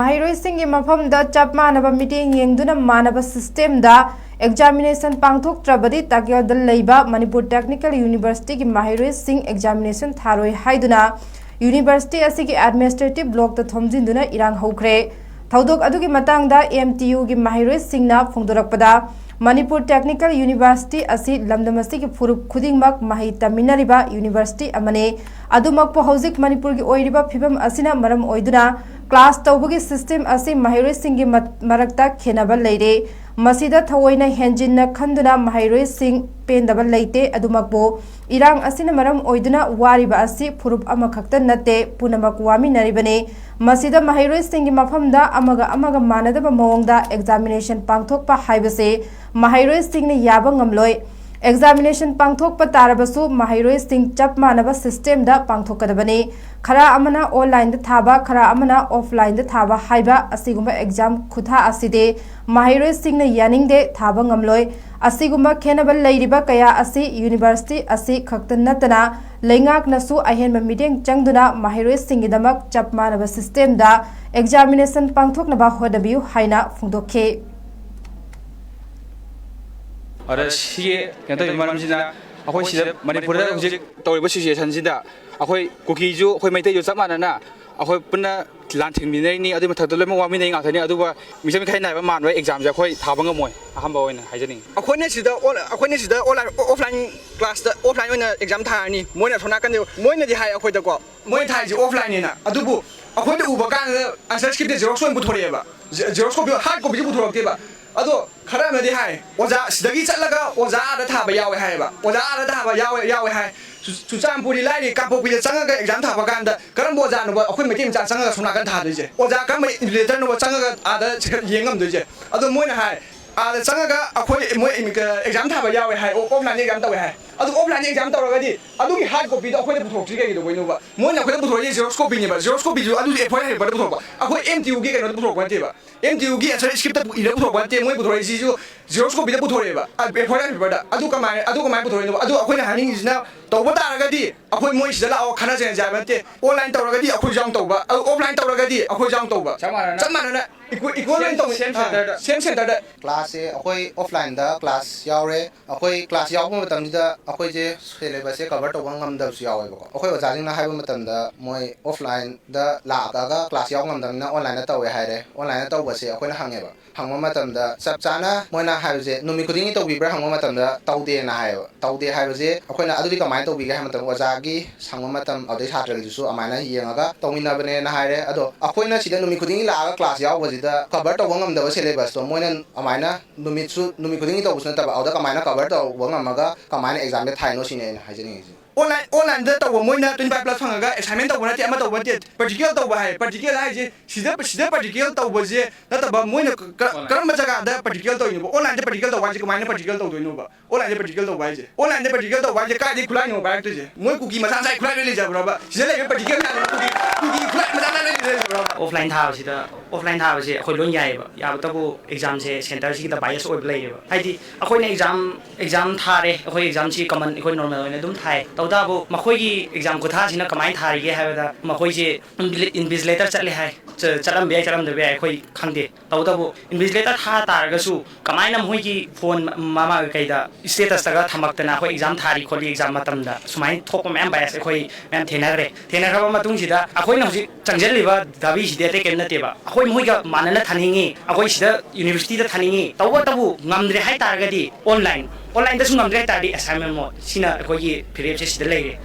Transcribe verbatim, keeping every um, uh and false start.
ꯃꯍꯩꯔꯣꯏꯁꯤꯡꯒꯤ ꯃꯐꯝꯗ ꯆꯞ ꯃꯥꯟꯅꯕ ꯃꯤꯠꯌꯦꯡ ꯌꯦꯡꯗꯨꯅ ꯃꯥꯟꯅꯕ system ꯗ examination ꯄꯥꯡꯊꯣꯛꯇ꯭ꯔꯕꯗꯤ ꯇꯥꯀꯦꯜꯗ ꯂꯩꯕ ꯃꯅꯤꯄꯨꯔ Technical University ꯒꯤ ꯃꯍꯩꯔꯣꯏꯁꯤꯡ examination ꯊꯥꯔꯣꯏ ꯍꯥꯏꯗꯨꯅ university ꯑꯁꯤꯒꯤ administrative block ꯇ ꯊꯣꯝꯖꯤꯟꯗꯨꯅ ꯏꯔꯥꯡ ꯍꯧꯈ꯭ꯔꯦ꯫ ꯊꯧꯗꯣꯛ ꯑꯗꯨꯒꯤ ꯃꯇꯥꯡꯗ M T U ꯒꯤ ꯃꯍꯩꯔꯣꯏꯁꯤꯡꯅ ꯐꯣꯡꯗꯣꯔꯛꯄꯗ, ꯃꯅꯤꯄꯨꯔ Technical University ꯑꯁꯤ ꯂꯝꯗꯝ ꯑꯁꯤꯒꯤ ꯐꯨꯔꯨꯞ ꯈꯨꯗꯤꯡꯃꯛ ꯃꯍꯩ ꯇꯝꯃꯤꯟꯅꯔꯤꯕ university ꯑꯃꯅꯤ꯫ ꯑꯗꯨꯃꯛꯄꯨ ꯍꯧꯖꯤꯛ ꯃꯅꯤꯄꯨꯔꯒꯤ ꯑꯣꯏꯔꯤꯕ ꯐꯤꯕꯝ ꯑꯁꯤꯅ ꯃꯔꯝ ꯑꯣꯏꯗꯨꯅ class ꯇꯧꯕꯒꯤ system ꯑꯁꯤ ꯃꯍꯩꯔꯣꯏꯁꯤꯡꯒꯤ ꯃ-, ꯃꯔꯛꯇ ꯈꯦꯟꯅꯕ ꯂꯩꯔꯦ꯫ ꯃꯁꯤꯗ ꯊꯑꯣꯏꯅ ꯍꯦꯟꯖꯤꯟꯅ ꯈꯟꯗꯨꯅ ꯃꯍꯩꯔꯣꯏꯁꯤꯡ ꯄꯦꯟꯗꯕ ꯂꯩꯇꯦ꯫ ꯑꯗꯨꯃꯛꯄꯨ ꯏꯔꯥꯡ ꯑꯁꯤꯅ ꯃꯔꯝ ꯑꯣꯏꯗꯨꯅ ꯋꯥꯔꯤꯕ ꯑꯁꯤ ꯐꯨꯔꯨꯞ ꯑꯃꯈꯛꯇ ꯅꯠꯇꯦ, ꯄꯨꯝꯅꯃꯛ ꯋꯥꯃꯤꯟꯅꯔꯤꯕꯅꯤ꯫ ꯃꯁꯤꯗ ꯃꯍꯩꯔꯣꯏꯁꯤꯡꯒꯤ ꯃꯐꯝꯗ ꯑꯃꯒ ꯑꯃꯒ ꯃꯥꯟꯅꯗꯕ ꯃꯑꯣꯡꯗ examination ꯄꯥꯡꯊꯣꯛꯄ ꯍꯥꯏꯕꯁꯤ ꯃꯍꯩꯔꯣꯏꯁꯤꯡꯅ ꯌꯥꯕ ꯉꯝꯂꯣꯏ꯫ Examination ꯄꯥꯡꯊꯣꯛꯄ ꯇꯥꯔꯕꯁꯨ ꯃꯍꯩꯔꯣꯏꯁꯤꯡ ꯆꯞ ꯃꯥꯟꯅꯕ system ꯗ ꯄꯥꯡꯊꯣꯛꯀꯗꯕꯅꯤ꯫ ꯈꯔ ꯑꯃꯅ online ꯗ ꯊꯥꯕ, ꯈꯔ ꯑꯃꯅ offline ꯗ ꯊꯥꯕ ꯍꯥꯏꯕ ꯑꯁꯤꯒꯨꯝꯕ exam ꯈꯨꯊꯥ ꯑꯁꯤꯗꯤ ꯃꯍꯩꯔꯣꯏꯁꯤꯡꯅ ꯌꯥꯅꯤꯡꯗꯦ, ꯊꯥꯕ ꯉꯝꯂꯣꯏ꯫ ꯑꯁꯤꯒꯨꯝꯕ ꯈꯦꯟꯅꯕ ꯂꯩꯔꯤꯕ ꯀꯌꯥ ꯑꯁꯤ university ꯑꯁꯤ ꯈꯛꯇ ꯅꯠꯇꯅ ꯂꯩꯉꯥꯛꯅꯁꯨ ꯑꯍꯦꯟꯕ ꯃꯤꯠꯌꯦꯡ ꯆꯪꯗꯨꯅ ꯃꯍꯩꯔꯣꯏꯁꯤꯡꯒꯤꯗꯃꯛ ꯆꯞ ꯃꯥꯟꯅꯕ system ꯗ examination ꯄꯥꯡꯊꯣꯛꯅꯕ ꯍꯣꯠꯅꯕꯤꯌꯨ ꯍꯥꯏꯅ ꯐꯣꯡꯗꯣꯛꯈꯤ꯫ ꯑꯗ ꯁꯤꯒꯤ ꯀꯩꯅꯣ ꯇꯧꯔꯤꯕ ꯃꯔꯝꯁꯤꯅ, ꯑꯩꯈꯣꯏ ꯁꯤꯗ ꯃꯅꯤꯄꯨꯔꯗ ꯍꯧꯖꯤꯛ ꯇꯧꯔꯤꯕ situation ꯁꯤꯗ ꯑꯩꯈꯣꯏ ꯀꯨꯀꯤꯁꯨ ꯑꯩꯈꯣꯏ ꯃꯩꯇꯩꯁꯨ ꯆꯞ ꯃꯥꯟꯅꯅ ꯑꯩꯈꯣꯏ ꯄꯨꯟꯅ ꯂꯥꯟ ꯊꯤꯡꯃꯤꯟꯅꯔꯤꯅꯤ꯫ ꯑꯗꯨꯒꯤ ꯃꯊꯛꯇ ꯂꯣꯏꯅꯃꯛ ꯋꯥꯃꯤꯟꯅꯩ ꯉꯥꯛꯇꯅꯤ꯫ ꯑꯗꯨꯒ ꯃꯤꯆꯪ ꯃꯤꯈꯥꯏ ꯅꯥꯏꯕ ꯃꯥꯟꯕ exam ꯁꯦ ꯑꯩꯈꯣꯏ ꯊꯥꯕ ꯉꯝꯃꯣꯏ꯫ ꯑꯍꯥꯟꯕ ꯑꯣꯏꯅ ꯍꯥꯏꯖꯅꯤꯡꯉꯤ꯫ ꯑꯩꯈꯣꯏꯅ ꯁꯤꯗ ꯑꯣꯟ-, ꯑꯩꯈꯣꯏꯅ ꯁꯤꯗ online, offline class ꯇ offline ꯑꯣꯏꯅ exam ꯊꯥꯔꯅꯤ꯫ ꯃꯣꯏꯅ ꯑꯁꯣꯝ ꯅꯥꯀꯟꯗ, ꯃꯣꯏꯅꯗꯤ ꯍꯥꯏ ꯑꯩꯈꯣꯏꯗꯀꯣ, ꯃꯣꯏꯅ ꯊꯥꯏꯁꯦ offline ꯅꯦꯅ꯫ ꯑꯗꯨꯕꯨ ꯑꯩꯈꯣꯏꯗ ꯎꯕ ꯀꯥꯟꯗ answer script ꯁꯦ xerox ꯑꯣꯏꯅ ꯄꯨꯊꯣꯔꯛꯑꯦꯕ꯫ Ze-, xerox copy, hard copy ꯁꯨ ꯄꯨꯊꯣꯔꯛꯇꯦꯕ꯫ ꯑꯗꯣ ꯈꯔ ꯑꯃꯅꯗꯤ ꯍꯥꯏ, ꯑꯣꯖꯥ ꯁꯤꯗꯒꯤ ꯆꯠꯂꯒ ꯑꯣꯖꯥ ꯑꯥꯗ ꯊꯥꯕ ꯌꯥꯎꯋꯦ ꯍꯥꯏꯌꯦꯕ꯫ ꯑꯣꯖꯥ ꯑꯥꯗ ꯊꯥꯕ ꯌꯥꯎꯋꯦ, ꯌꯥꯎꯋꯦ ꯍꯥꯏ꯫ ꯆꯨ-, ꯆꯨꯔꯆꯥꯟꯄꯨꯔꯗꯤ ꯂꯥꯏꯔꯤ, ꯀꯥꯡꯄꯣꯛꯄꯤꯗ ꯆꯪꯉꯒ exam ꯊꯥꯕ ꯀꯥꯟꯗ ꯀꯔꯝꯕ ꯑꯣꯖꯥꯅꯣꯕ ꯑꯩꯈꯣꯏ ꯃꯩꯇꯩ ꯃꯆꯥ ꯆꯪꯉꯒ ꯁꯣꯝ ꯅꯥꯀꯟ ꯊꯥꯗꯣꯏꯁꯦ? ꯑꯣꯖꯥ ꯀꯔꯝꯕ invigilator ꯅꯣꯕ ꯆꯪꯉꯒ ꯑꯥꯗ ꯌꯦꯡ ꯉꯝꯗꯣꯏꯁꯦ? ꯑꯗꯣ ꯃꯣꯏꯅ ꯍꯥꯏ, ꯑꯥꯗ ꯆꯪꯉꯒ ꯑꯩꯈꯣꯏ, ꯃꯣꯏ exam ꯊꯥꯕ ꯌꯥꯎꯋꯦ ꯍꯥꯏ, offline exam ꯇꯧꯋꯦ ꯍꯥꯏ꯫ ꯑꯗꯨ offline exam ꯇꯧꯔꯒꯗꯤ ꯑꯗꯨꯒꯤ hard copy ꯗꯣ ꯑꯩꯈꯣꯏꯗ ꯄꯨꯊꯣꯔꯛꯇ꯭ꯔꯤ ꯀꯩꯒꯤꯅꯣꯕ? ꯃꯣꯏꯅ ꯑꯩꯈꯣꯏꯗ ꯄꯨꯊꯣꯔꯛꯏꯁꯦ Xerox copy ꯅꯦꯕ꯫ Xerox copy ꯗꯨ ꯑꯗꯨꯁꯨ F O I R paper ꯗ ꯄꯨꯊꯣꯔꯛꯄ꯫ ꯑꯩꯈꯣꯏ M T U ꯒꯤ ꯀꯩꯅꯣꯗ ꯄꯨꯊꯣꯔꯛꯄ ꯅꯠꯇꯦꯕ꯫ M T U ꯒꯤ answer script ꯇ ꯏꯔꯒ ꯄꯨꯊꯣꯔꯛꯄ ꯅꯠꯇꯦ꯫ ꯃꯣꯏ ꯄꯨꯊꯣꯔꯛꯏꯁꯤꯁꯨ Xerox copy ꯗ ꯄꯨꯊꯣꯔꯛꯑꯦꯕ꯫ ꯑ, F O I R paper ꯗ꯫ ꯑꯗꯨ ꯀꯃꯥꯏꯅ, ꯑꯗꯨ ꯀꯃꯥꯏꯅ ꯄꯨꯊꯣꯔꯛꯏꯅꯣꯕ? ꯑꯗꯨ ꯑꯩꯈꯣꯏꯅ ꯍꯥꯏꯅꯤꯡꯉꯤꯁꯤꯅ, ꯇꯧꯕ ꯇꯥꯔꯒꯗꯤ ꯑꯩꯈꯣꯏ ꯃꯣꯏ ꯁꯤꯗ ꯂꯥꯛꯑꯣ ꯈꯟꯅꯁꯦ ꯍꯥꯏꯕ ꯅꯠꯇꯦ꯫ Online ꯇꯧꯔꯒꯗꯤ ꯑꯩꯈꯣꯏꯁꯨ ꯌꯥꯎꯅ ꯇꯧꯕ, ꯑꯗꯨ offline ꯇꯧꯔꯒꯗꯤ ꯑꯩꯈꯣꯏꯁꯨ ꯌꯥꯎꯅ ꯇꯧꯕ꯫ ꯆꯞ ꯃꯥꯟꯅꯅ꯫ ꯆꯞ ꯃꯥꯟꯅꯅ equal, equal ꯑꯣꯏꯅ same, ꯇꯧꯅꯤ꯫ Same ꯑꯥ, centre ꯗ꯫ Same centre ꯗ꯫ Class ꯁꯦ ꯑꯩꯈꯣꯏ offline ꯗ class ꯌꯥꯎꯔꯦ꯫ ꯑꯩꯈꯣꯏ class ꯌꯥꯎꯕ ꯃꯇꯝꯁꯤꯗ ꯑꯩꯈꯣꯏꯁꯦ syllabus ꯁꯦ cover ꯇꯧꯕ ꯉꯝꯗꯕꯁꯨ ꯌꯥꯎꯋꯦꯕꯀꯣ꯫ ꯑꯩꯈꯣꯏ ꯑꯣꯖꯥꯁꯤꯡꯅ ꯍꯥꯏꯕ ꯃꯇꯝꯗ, ꯃꯣꯏ offline ꯗ ꯂꯥꯛꯑꯒ class ꯌꯥꯎ ꯉꯝꯗꯕꯅꯤꯅ online ꯗ ꯇꯧꯋꯦ ꯍꯥꯏꯔꯦ꯫ Online ꯗ ꯇꯧꯕꯁꯦ ꯑꯩꯈꯣꯏꯅ ꯍꯪꯉꯦꯕ꯫ ꯍꯪꯕ ꯃꯇꯝꯗ ꯆꯞ ꯆꯥꯅ ꯃꯣꯏꯅ ꯍꯥꯏꯕꯁꯦ ꯅꯨꯃꯤꯠ ꯈꯨꯗꯤꯡꯒꯤ ꯇꯧꯕꯤꯕ꯭ꯔꯥ ꯍꯪꯕ ꯃꯇꯝꯗ ꯇꯧꯗꯦꯅ ꯍꯥꯏꯌꯦꯕ꯫ ꯇꯧꯗꯦ ꯍꯥꯏꯕꯁꯦ ꯑꯩꯈꯣꯏꯅ ꯑꯗꯨꯗꯤ ꯀꯃꯥꯏꯅ ꯇꯧꯕꯤꯒꯦ ꯍꯥꯏꯕ ꯃꯇꯝꯗ ꯑꯣꯖꯥꯒꯤ ꯁꯪꯕ ꯃꯇꯝ, ꯑꯗꯩ ꯁꯥꯇ꯭ꯔꯒꯤꯗꯨꯁꯨ ꯑꯗꯨꯃꯥꯏꯅ ꯌꯦꯡꯉꯒ ꯇꯧꯃꯤꯟꯅꯕꯅꯦꯅ ꯍꯥꯏꯔꯦ꯫ ꯑꯗꯣ ꯑꯩꯈꯣꯏꯅ ꯁꯤꯗ ꯅꯨꯃꯤꯠ ꯈꯨꯗꯤꯡꯒꯤ ꯂꯥꯛꯑꯒ class ꯌꯥꯎꯕꯁꯤꯗ cover ꯇꯧꯕ ꯉꯝꯗꯕ syllabus ꯇꯣ ꯃꯣꯏꯅ ꯑꯗꯨꯃꯥꯏꯅ ꯅꯨꯃꯤꯠꯁꯨ, ꯅꯨꯃꯤꯠ ꯈꯨꯗꯤꯡꯒꯤ ꯇꯧꯕꯁꯨ ꯅꯠꯇꯕ, ꯑꯗꯨꯗ ꯀꯃꯥꯏꯅ cover ꯇꯧꯕ ꯉꯝꯃꯒ ꯀꯃꯥꯏꯅ exam ꯁꯦ ꯊꯥꯏꯅꯣ ꯁꯤꯅꯦ ꯑꯩꯅ ꯍꯥꯏꯖꯅꯤꯡꯉꯤꯁꯦ꯫ Online, online ꯗ ꯇꯧꯕ ꯃꯣꯏꯅ twenty five plus ꯐꯪꯉꯒ assignment ꯇꯧꯕ ꯅꯠꯇꯦ, ꯑꯃ ꯇꯧꯕ ꯅꯠꯇꯦ, practical ꯇꯧꯕ ꯍꯥꯏ꯫ Practical ꯍꯥꯏꯁꯦ ꯁꯤꯗ, ꯁꯤꯗ practical ꯇꯧꯕꯁꯦ ꯅꯠꯇꯕ, ꯃꯣꯏꯅ ꯀ-, ꯀ-, online ꯀꯔꯝꯕ ꯖꯒꯥꯗ practical ꯇꯧꯔꯤꯅꯣꯕ? Online ꯗ practical ꯇꯧꯕ ꯍꯥꯏꯁꯦ ꯀꯃꯥꯏꯅ practical ꯇꯧꯗꯣꯏꯅꯣꯕ? Online ꯗ practical ꯇꯧꯕ ꯍꯥꯏꯁꯦ, online ꯗ practical ꯇꯧꯕ ꯍꯥꯏꯁꯦ ꯀꯥꯏꯗꯩ ꯈꯨꯠꯂꯥꯏꯅꯣ ꯄꯥꯏꯔꯛꯇꯣꯏꯁꯦ? ꯃꯣꯏ ꯀꯨꯀꯤ ꯃꯁꯥ ꯃꯁꯥꯒꯤ ꯈꯨꯠꯂꯥꯏ ꯂꯣꯏ ꯂꯩꯖꯕ꯭ꯔꯕ? ꯁꯤꯗ ꯂꯩꯕ practical ꯃꯌꯥꯝꯁꯦ ꯀꯨꯀꯤ, ꯀꯨꯀꯤ ꯈꯨꯠꯂꯥꯏ ꯃꯆꯥ ꯃꯆꯥ ꯂꯣꯏ ꯂꯩꯖꯕ꯭ꯔꯕ? Offline ꯊꯥꯕꯁꯤꯗ, offline ꯊꯥꯕꯁꯦ ꯑꯩꯈꯣꯏ ꯂꯣꯏ ꯌꯥꯏꯑꯕ꯫ ꯌꯥꯕꯇꯕꯨ exam ꯁꯦ centre ꯁꯤꯒꯤꯗ bias ꯑꯣꯏꯕ ꯂꯩꯌꯦꯕ꯫ ꯍꯥꯏꯗꯤ ꯑꯩꯈꯣꯏꯅ exam, exam ꯊꯥꯔꯦ, ꯑꯩꯈꯣꯏ exam ꯁꯤ common, ꯑꯩꯈꯣꯏ normal ꯑꯣꯏꯅ ꯑꯗꯨꯝ ꯊꯥꯏ꯫ ꯇꯧꯕꯇꯕꯨ ꯃꯈꯣꯏꯒꯤ exam ꯈꯨꯊꯥꯁꯤꯅ ꯀꯃꯥꯏꯅ ꯊꯥꯔꯤꯒꯦ ꯍꯥꯏꯕꯗ, ꯃꯈꯣꯏꯁꯦ invigil-, invigilator ꯆꯠꯂꯦ ꯍꯥꯏ꯫ ꯆ-, ꯆꯠꯂꯝꯕ ꯌꯥꯏ, ꯆꯠꯂꯝꯗꯕ ꯌꯥꯏ, ꯑꯩꯈꯣꯏ ꯈꯪꯗꯦ꯫ ꯇꯧꯕꯇꯕꯨ invigilator ꯊꯥ ꯇꯥꯔꯒꯁꯨ ꯀꯃꯥꯏꯅ ꯃꯈꯣꯏꯒꯤ phone ꯃꯃꯥ ꯀꯩꯗ status ꯇꯒ ꯊꯝꯃꯛꯇꯅ ꯑꯩꯈꯣꯏ exam ꯊꯥꯔꯤ ꯈꯣꯠꯂꯤ, exam ꯃꯇꯝꯗ ꯁꯨꯃꯥꯏꯅ ꯊꯣꯛꯄ ꯃꯌꯥꯝ bias ꯑꯩꯈꯣꯏ ꯃꯌꯥꯝ ꯊꯦꯡꯅꯈ꯭ꯔꯦ꯫ ꯊꯦꯡꯅꯈ꯭ꯔꯕ ꯃꯇꯨꯡꯁꯤꯗ ꯑꯩꯈꯣꯏꯅ ꯍꯧꯖꯤꯛ ꯆꯪꯁꯤꯜꯂꯤꯕ ꯗꯥꯕꯤꯁꯤꯗꯤ ꯑꯇꯩ ꯀꯔꯤꯝ ꯅꯠꯇꯦꯕ꯫ ꯑꯩꯈꯣꯏ ꯃꯈꯣꯏꯒ ꯃꯥꯟꯅꯅ ꯊꯥꯅꯤꯡꯉꯤ, ꯑꯩꯈꯣꯏ ꯁꯤꯗ university ꯗ ꯊꯥꯅꯤꯡꯉꯤ꯫ ꯇꯧꯕꯇꯕꯨ ꯉꯝꯗ꯭ꯔꯦ ꯍꯥꯏ ꯇꯥꯔꯒꯗꯤ online, online ꯗꯁꯨ ꯉꯝꯗ꯭ꯔꯦ ꯍꯥꯏ ꯇꯥꯔꯗꯤ assignment mode꯫ ꯁꯤꯅ ꯑꯩꯈꯣꯏꯒꯤ ꯐꯤꯔꯦꯞꯁꯦ ꯁꯤꯗ ꯂꯩꯔꯦ꯫